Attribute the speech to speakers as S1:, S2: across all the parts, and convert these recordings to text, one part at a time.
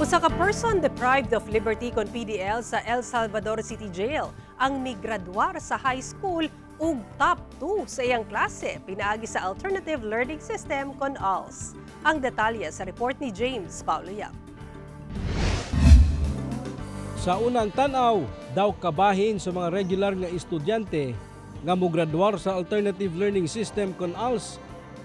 S1: Usa ka person deprived of liberty kon PDL sa El Salvador City Jail ang migraduar sa high school ug top 2 sa iyang klase pinaagi sa Alternative Learning System kon ALS. Ang detalye sa report ni James Paulo Yap.
S2: Sa unang tanaw, daw kabahin sa mga regular nga estudyante nga mograduar sa Alternative Learning System kon ALS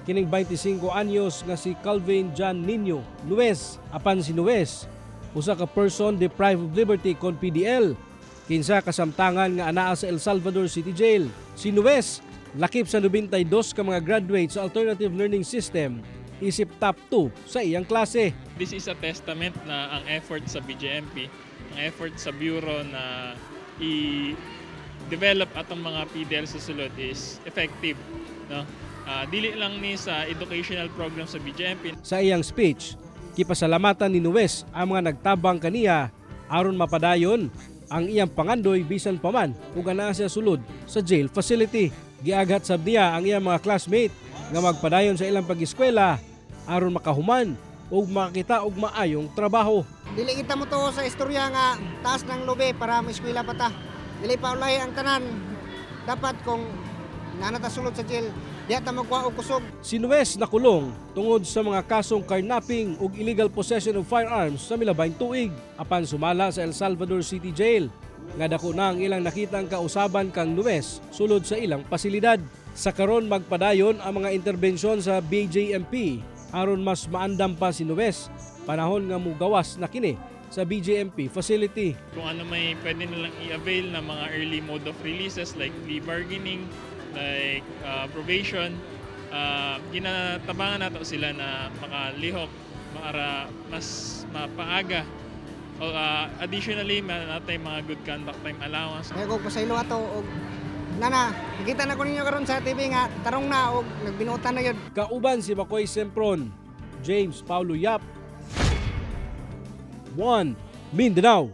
S2: kining 25 anyos nga si Calvin John Nino Nuez. Apan si Nuez, usa ka person deprived of liberty kon PDL, kinsa kasamtangan nga anaa sa El Salvador City Jail. Si Nuez lakip sa 92 ka mga graduate sa Alternative Learning System isip top 2 sa iyang klase.
S3: This is a testament na ang effort sa BJMP, ang effort sa Bureau na i-develop atong mga PDL sa sulod is effective. No? Dili lang ni sa educational program sa BJMP.
S2: Sa iyang speech, kipasalamatan ni Nuez ang mga nagtabang kaniya aron mapadayon ang iyang pangandoy bisan pa man ug anaa siya sulod sa jail facility. Giaghat sab niya ang iyang mga classmate nga magpadayon sa ilang pag-eskwela aron makahuman ug makakita og maayong trabaho.
S4: Dili kita mo to sa istorya nga taas ng lubi para maeskwela pa ta. Dili pa ulay ang tanan. Dapat kung naa na ta sulod sa jail, diha ta magkuha og kusog.
S2: Si Nuez nakulong tungod sa mga kasong carnapping ug illegal possession of firearms sa milabayng tuig apan sumala sa El Salvador City Jail nga dako na ang ilang nakitang kausaban kang Nuez sulod sa ilang pasilidad. Sa karon, magpadayon ang mga interbensyon sa BJMP aron mas maandam pa si Nuez panahon nga mugawas na kini sa BJMP facility.
S3: Kung ano may pwede nilang i-avail na mga early mode of releases like plea bargaining, like probation, ginatabangan nato sila na makalihok para mas mapaaga. O, additionally, meron natin mga good conduct time allowance.
S4: Kaya kog pasaylo ato og nana, nakita na ko ninyo karon sa TV nga tarong na og nagbinuotan na gyud.
S2: Kauban si Makoy Sempron, James Paulo Yap, 1 Mindanao.